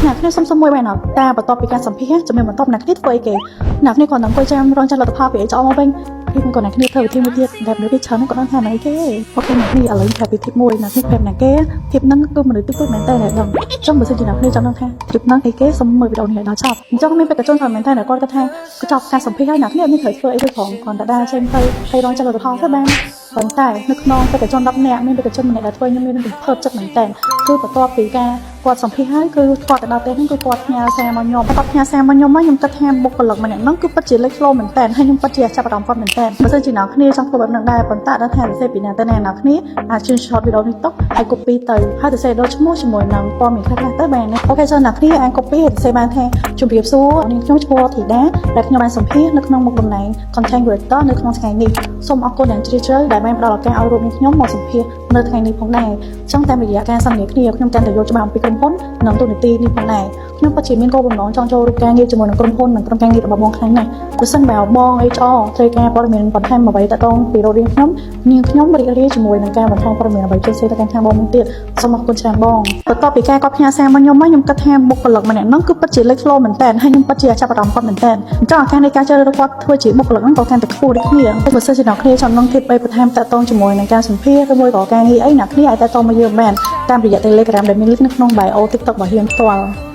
អ្នកគ្នាសុំសុំមួយបានអត់តាបន្ទាប់ពីការសម្ភាសជំនាញបន្ទាប់អ្នកគ្នាធ្វើអីគេអ្នកគ្នាគ្រាន់តែអង្គុយចាំរងចាំលទ្ធផលពី HR មកវិញពីគាត់អ្នកគ្នាធ្វើវិធីមួយទៀតដែលមនុស្សគេច្រើនគាត់ដឹងថាហ្នឹងអីគេ OK អ្នកគ្នាឥឡូវប្រាប់ពី tip មួយអ្នកគ្នាប្រាប់អ្នកគេ tip ហ្នឹងគឺមនុស្សតិចតួចមែនតើអ្នកដឹងចង់បើសិនជាអ្នកគ្នាចង់ដឹងថា tip ហ្នឹងអីគេសូមមើលវីដេអូនេះឲ្យដល់ចប់អញ្ចឹងមានបេក្ខជនច្រើនមែនតើគាត់គាត់ថាចប់ការសម្ភាសហើយអ្នកគ្នាអត់មានត្រូវធ្វើអីទេផងគ្រាន់តែដើរចេញទៅហើយរងចាំលទ្ធផលទៅបានប៉ុន្តែនៅក្នុងបេក្ខជន10នាក់មានបេក្ខជនម្នាក់ដែលធ្វើខ្ញុំមានរំភើបចិត្តមែនតើគឺបន្ទាប់ពីការគាត់សម្ភាសហើយគឺគាត់ទៅដល់ផ្ទះហ្នឹងគឺគាត់ផ្ញើសារមកខ្ញុំគាត់ផ្ញើសារមកខ្ញុំមកខ្ញុំគិតថាបុគ្គលិកម្នាក់ហ្នឹងគឺពិតជាលេចធ្លោមែនតើហើយខ្ញុំពិតជាចាប់អារម្មណ៍គាត់មែនតើបើសិនជាអ្នកគ្នាចង់ធ្វើបែបហ្នឹងដែរប៉ុន្តែដល់ថាសរសេរពីណាទៅណាអ្នកគ្នាអាច screenshot វីដេអូនេះទុកហើយ copy ទៅហើយសរសេរដល់ឈ្មោះជាមួយនឹងព័ត៌មានខ្លះៗទៅបានណា OK ចឹងអ្នកគ្នាអាច copy ហើយសរសេរបានថាជម្រាបសួរនាងខ្ញុំឈ្មោះធីតាដែលខ្ញុំបានសម្ភាសនៅក្នុងមុខតំណែង content creator នៅក្នុងថ្ងៃនេះសូមអរគុណយ៉ាងជ្រាលជ្រៅដែលបានផ្ដល់ឱកាសឲ្យរូបនាងខ្ញុំមកសម្ភាសនៅថ្ងៃនេះផងដែរចឹងតាមរយៈការសន្ទនាគ្នាខ្ញុំកាន់តែយល់ច្បាស់អំពីក្រុមហ៊ុននិងតួនាទីនេះផងដែរខ្ញុំពិតជាមានគោលបំណងចង់ចូលរួមការងារជាមួយនឹងក្រុមហ៊ុននិងក្រុមការងាររបស់បងខ្លាំងណាស់ប្រសិនបើបង HR ត្រូវការព័ត៌មានបន្ថែមអ្វីតាក់ទងពីរោគរៀងខ្ញុំនាងខ្ញុំរីករាយជាមួយនឹងការបន្ថែមព័ត៌មានអ្វីផ្សេងៗទៅកាន់ខាងបងមួយទៀតសូមអរគុណច្រើនបងបន្ទាប់ពីការគាត់ផ្ញើសារមកខ្ញុំមកខ្ញុំគិតថាបុគ្គលិកម្នាក់ហ្នឹងគឺពិតជាលេចធ្លោមែនតើហើយខ្ញុំពិតជាចាប់អារម្មណ៍គាត់មែនតើអញ្ចឹងឱកាសនៃការជ្រើសរើសគាត់ធ្វើជាបុគ្គលិកហ្នឹងក៏កាន់តែខ្ពស់ដូចគ្នាបើសិនជាអ្នកគ្នាចង់នឹង tip អីបន្ថែមតាក់ទងជាមួយនឹងការសម្ភាសឬមួយក៏ការងារអីអ្នកគ្នាអាចតាក់ទងមកយើងបានតាមរយៈ Telegram ដែលមាន link នៅក្នុង bio TikTok របស់យើងផ្ទាល់។